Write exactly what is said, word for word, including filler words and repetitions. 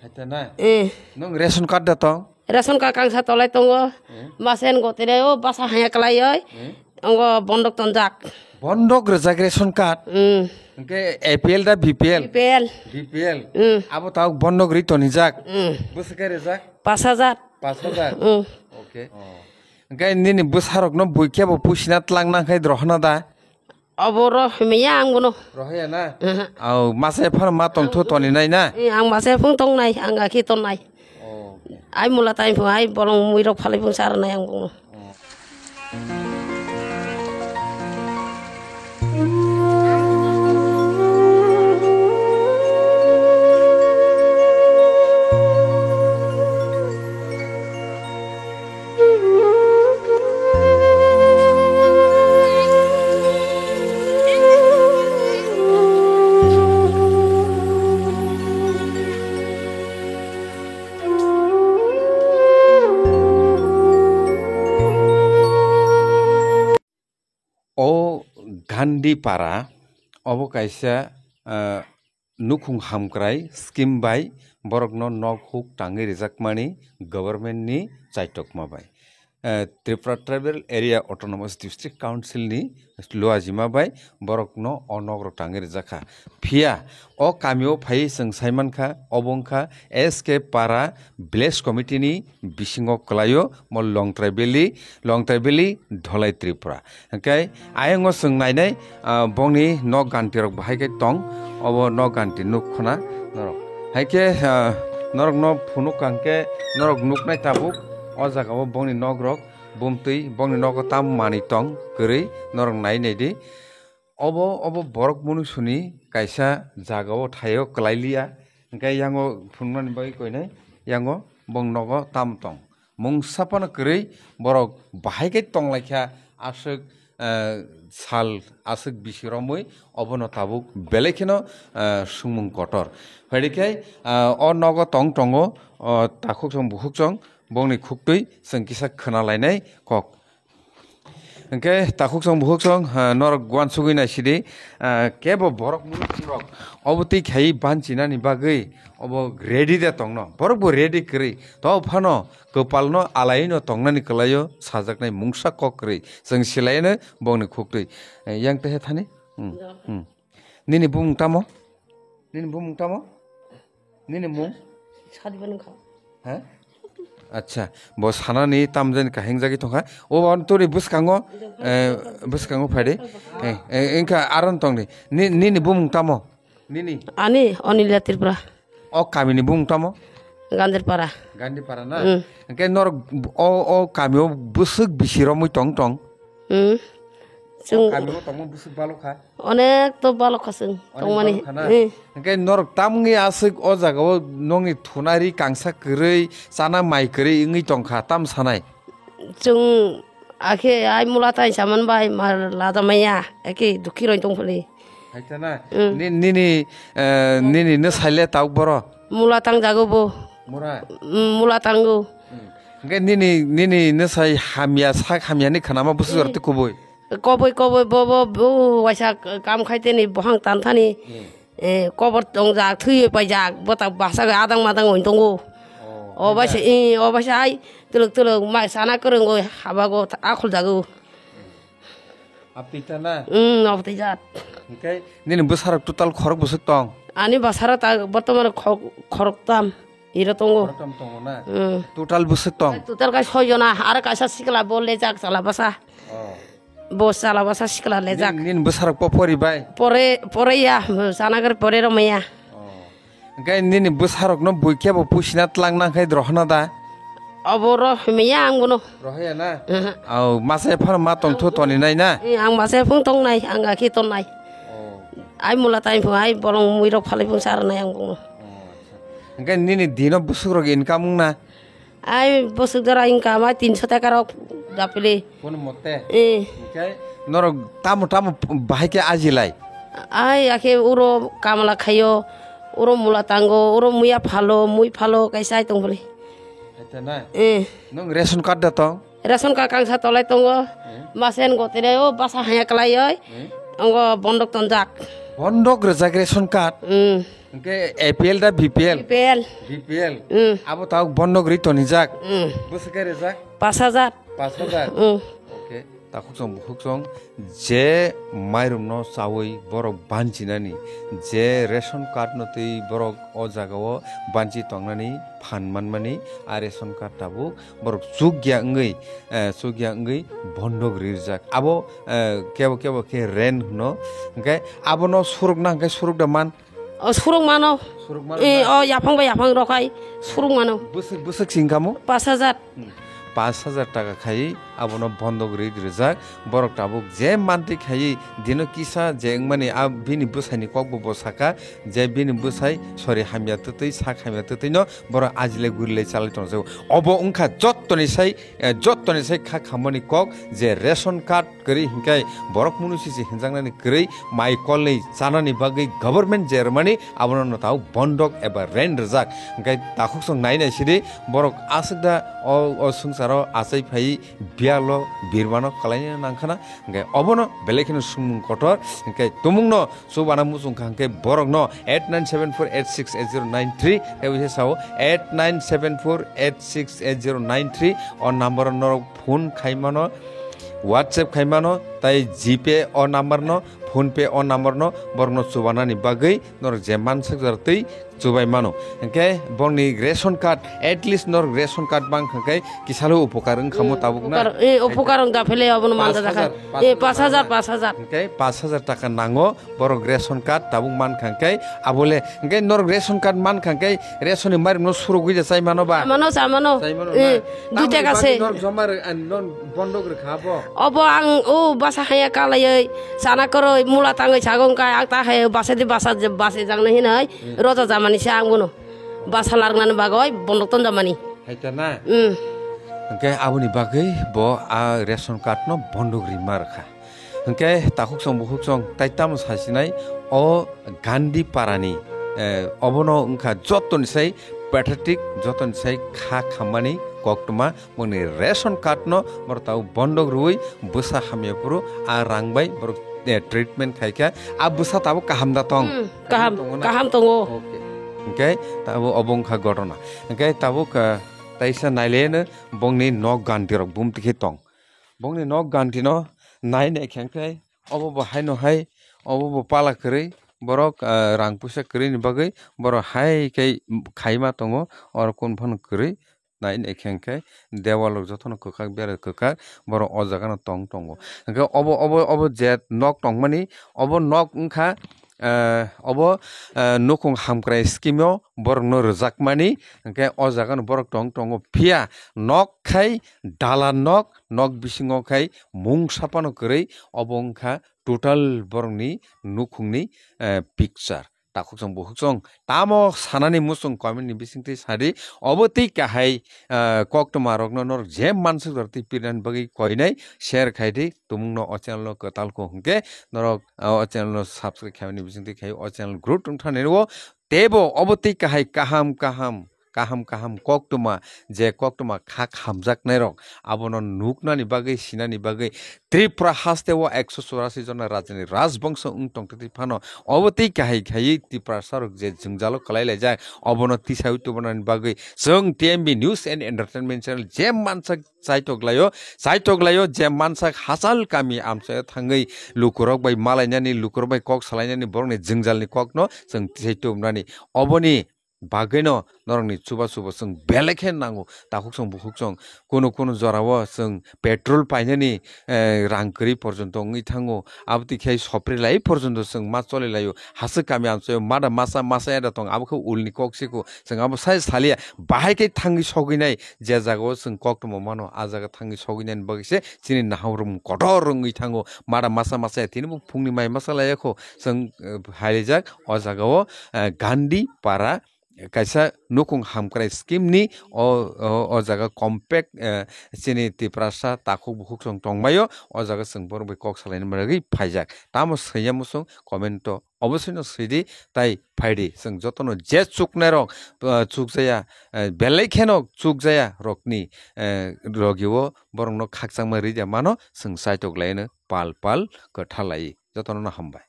Haita na? Eh. Nung ration card da tong? Ration card kangsa tolai tongo. Eh. Masen gotire o basa haya kalai oi. Eh. Ongo bondok tonjak. Bondok rejak ration card? Hmm. Hingke A P L da B P L? B P L. B P L. Hmm. Abo tau bondok ri tonijak? Hmm. Bwswk khe rejak? Pas hajar. Pas hajar? Hmm. Okay. Oh. Hingke nini bwsarokno bui kebo pusina tlang nang khe rohna da? Obo rohmaya ang bono. Rohaya na? Aha. Au, masa ephano ma tongtho toni nai na? Eh, ang masa ephang tong nai, ang gakhe ton nai. Oh. Ai mula tai phung, ai bolong mui rok phalai phung sar nai ang bono. Oh. O Gandhi Para, obo kaisa, ah, nukhung hamkrai scheme bai borokno nok huk tangwi rijakmani government ni chaitokma bai. Eh, Tripura Tribal Area Autonomous District Council ni luajima bai borokno o nok rok tangwi rijakha. Phiya o kamio phaiwi chwng saimankha, obo wngkha S K Para Village Committee ni bisingo kwlaio mo Longtrai Valley, Longtrai Valley, Dholai Tripura. Hingke ayang o chwng nainai, ah, bongni nok ganti rok bahai khe tong, obo nok ganti nuk khna norok. Hai khe, ah, norok no phunuk kang khe norok nuknai tabuk o jaga o bongni nok rok bumtwi bongni nogo tam manwi tong kwrwi norok nai nai di. Obo, obo borok munuksuni kaisa jaga o thaio kwlai liya, hingke yango phunuknani bagwi koinai yango bong nogo tam tong. Mungsa phano kwrwi borok bahai khe tonglaikha aswk, eh, sal aswk bisi romwi obono tabuk belai kheno, eh, sumung kotor. Phaidi khe, eh, o nogo tong tongo, o takhuk song bukhuk song bongni khuktwi chwng kisa khna lainai kok. Hingke takhuk song bukhuk song, ah, norok uansugwi naisidi, ah, kebo borok munukrok obo twi khaiwi banchinani bagwi obo ready de tongno. Borok bo ready kwrwi. To phano kwpalno alaino tongnani kwlaio sajaknai mungsa kok kwrwi. Chwng silaino bongni khuktwi. Eh, yang tehe thani? Hmm, hmm. Nini bumung tamo? Nini bumung tamo? Nini mung? Sadi ba nung kha. Ha? Acha, bo sanani tamjani kaheng jagi tongkha. O, o turi bwskango, eh, bwskango phaidi. Eh, eh, engkha aron tongdi. Ni, nini bumung tamo? Nini? Ani Onila Tripura. O kamini bumung tamo? Gandirpara. Gandirpara na? Mm. Engkhe norok o, o kamio bwswk bisi romwi tong tong? Mm. Chwng kamio tongma bwswk balo kha? Onek to balo kha chwng tongmani. Onek balo kha na? Eh. Hingke norok tamni aswk o jaga o nongni thunari kangsa kwrwi, chana mai kwrwi wngwi tongkha, tam sanai? Chwng akhe ai mula tai saman bai ma lada maya, eke dukhi roi tongphali. Haita na? Mm. Ni-, nini, eh, nini nwsai le tabuk boro? Mula tangjago bo. Mura? Mm, mula tango. Mm. Hingke nini, nini nwsai hamya, sak hamya ni khanama busu jor twi kubui? Koboi, koboi, bo, bo, bo, waisa kam khai teni bohang tan thani. Mm. Eh, kobor tongjak, thwiwi paijak, bwta basa adang madang wng tongo. Oh, o baisa, eh, o baisa ai, tuluk tuluk, mai sana kwrwngwi habago, akhol jago. Apita na? Hmm, apita jat. Hingke nini bwsarok total khorok bwswk tong? Ani bwsarok ta bortomano khorok, khorok tam iro tongo. Khorok tam tongo na? Hmm. Total bwswk tong? Total kai soi jona, aro kaisa sikla bo lejak chala bwsa. Oh. Bo chala bwsa sikla lejak. Nini, nini bwsarok po pori bai? Pore, pore ya, sana gari pore romaya. Oh. Hingke nini bwsarokno bui kebo pusina tlang nang khe rohna da? Obo rohmaya ang bono. Rohaya na? Aha. Au, masa ephano ma tongtho toni nai na? Eh, ang masa ephang tong nai, ang gakhe ton nai. Oh. Ai mula tai phung, ai bolong mui rok phalai phung sar nai ang bono. Oh, acha. Hingke nini dino bwswk rok income wng na? Ai bwswk jora income ai tinso taka rok dapili. Kono mote? Eh. Hingke norok tamo tamo bahai khe ajilai? Ai akhe uro kamla khaio, uro mula tango, uro muya phalo, mui phalo kaisa ai tongphili. Haita na? Eh. Nung ration card da tong? Ration card kangsa tolai tongo. Eh. Masen gotire o basa haya kalai oi. Eh. Ongo bondok tonjak. Bondok rejak ration card? Hmm. Hwnkhe A P L da B P L? B P L. B P L. Mm. Abo tabuk bondok ri tonijak. Mm. Bwswk khe rijak? Pas hajar. Pas hajar. Mm. Okay. Takhuk song bukhuk song je mairum no chawi borok banchinani, je ration card no twi borok o jaga o banchi tongnani phan manmani, a ration card tabuk borok chukya wngwi, eh, chukya wngwi bondok rijak. Abo, eh, kebo kebo khe rent hwno. Hwnkhe abono surukna hwnkhe suruk da man? O, suruk mano. Suruk mano Eh, na? O yaphang bai yaphang rokhai suruk mano. Bwswk, bwswk singkamo? Pas hajar. Hmm. Pas hajar taka khai abono bondok ri rijak. Borok tabuk je mantwi khai dino kisa je wngmani a bini bwsaini kokbo bo saka je bini bwsai sori hamya twtwi sak hamya twtwi no borok ajile gurile chalai tongjago. Obo wngkha jottoni sai, eh, jottoni sai kha khamani kok je ration card kwrwi hwnkhe borok munu sisi hinjaknani kwrwi mai kolni chanani bagwi government je rwmani abono no tabuk bondok eba rent rijak. Hwnkhe takhuk song nai nai sidi borok aswk da o, o swngcharo achai phai biyalo birmano kwlaina nangkhana. Hwnkhe obono belai kheno swngmung kotor hwnkhe tumungno chubana muchung kha hwnkhe borokno eight nine seven four eight six eight zero nine three tei uaisa sao eight nine seven four eight six eight zero nine three o number o norok phone khai mano, WhatsApp khai mano, tei GPay o number no, PhonePe o number no borokno chubanani bagwi norok je mansuk jora twi chubai mano. Hwnkhe borokni ration card, at least norok ration card mang kha khe kisalo upokar wngkha mo Hmm, tabuk na? upokar, eh, upokar wngkha phele abono manja Pas hajar, jakha. Eh, pas hajar, pas hajar. Hwnkhe pas hajar taka nango. Borok ration card tabuk man kha khe abole hwnkhe norok ration card man kha khe ration ni mairum no surugwi da chai mano ba? Chamano, chamano. Chai mano Eh, na? Dui Tamoni taka bagwi se. Norok joma rw-, an, non bondok rwkha bo? Obo ang o basa haya kalaioi, chana koroi, mula tangoi sago wngkha, ang ta hai basa di basa, basa jangno hinoi, Hmm. Roja jamani se ang bono. Basa larnani bagoi bondok ton jamani. Hai ta na? Hmm. Hwnkhe aboni bagwi bo a ration card no bondok rima rwkha. Hwnkhe takhuk song bukhuk song tai tamo sasinai o Gandhi parani, eh, obono wngkha jotoni sai pathetic, jotoni sai kha khammani koktwma boni ration card no borok tabuk bondok rwui bwsa hamya phuru a rang bai borok, eh, treatment khaikha. A bwsa tabuk kaham da tong? Hmm, kaham, Tongo na? Kaham tongo. Okay. Hwnkhe tabuk obo wngkha gotona. Hwnkhe tabuk, eh, taisa naileno bongni nok Gandhi rok bumtwi khe tong. Bongni nok Gandhi no nai nai khe hwnkhe obo bo haino hai, obo bo pala kwrwi, borok, ah, rang puisa kwrwi ni bagwi borok hai khe khaima tongo, oro kun phano kwrwi nai nai khe hwnkhe dewal rok jotono kwkhak bera kwkhak borok o jaga no tong tongo. Hwnkhe obo, obo, obo je nok tongmani, obo nok wngkha, ah, obo, ah, nukhung hamkrai scheme o borok no rwjakmani, hwnkhe o jaga no borok tong tongo. Phiya nok khai dalan nok, nok bisingo khai mung sapano kwrwi, obo wngkha total borokni nukhungni, eh, picture. Takhuk song bukhuk song tamo sanani muchung comment ni bisingtwi sadi, obo twi kahai, eh, koktwma rokno norok je mansuk rok twi pirnani bagwi koinai share khai di, tumungno o channel no kwtal kho hwnkhe norok, eh, o channel no subscribe khaimani bisingtwi khai o channel growth wngthani rwo. Teibo obo twi kahai kaham kaham, kaham kaham koktwma, je koktwma kha khamjaknairok, abono nuknani bagwi, sinani bagwi Tripura hasteo ekso churasi jona rajani rajbongso wng tongtwtwi phano, obo twi kahai khaiwi Tiprasarok je jwngjalo kwlai laijak, obono tisaiwi tubunani bagwi chwng T M B News and Entertainment Channel je mansak chaitok laio, chaitok laio je mansak hachal kami amchaio thangwi lukurok bai malainani, lukurok bai kok salainani, borokni jwngjalni kokno chwng tisai tubunani. Oboni bagwino norokni chuba chuba chwng belai khe nango. Takhuk song bukhuk song kunu kunu jorao chwng petrol painani, eh, rang kwrwi porjonto wngwi thango. Abotwi khe sopri lai porjonto chwng ma choli laio. Haswk kami amchaio mada masa masa yada tong, abo khe ulni kok siko. Chwng abo sai salia bahai khe thangwi sogwi nai. Je jagao chwng koktwma mano, a jaga thangwi sogwi nani bagwi se chini naharmung kotor wngwi thango. Mada masa masa ya tini bo phungni mai masa laiya kho. Chwng, eh, hairijak o jagao, eh, Gandhi Para, eh, kaisa nukhung hamkrai scheme ni o, o, o jaga compact, eh, chini Tiprasa takhuk bukhuk chwng tongbaio. O jaga chwng borok bai kok salaini bagwi phaijak. Tamo saiya muchung comment o obosino swidi tai phaidi. Chwng jotono je chuknairok, ah, chukjaya, ah, belai kheno chukjaya rokni, eh, logio borokno khakchangma rwya mano chwng chaitok laino pal pal kwthalai. Jotono no hambai.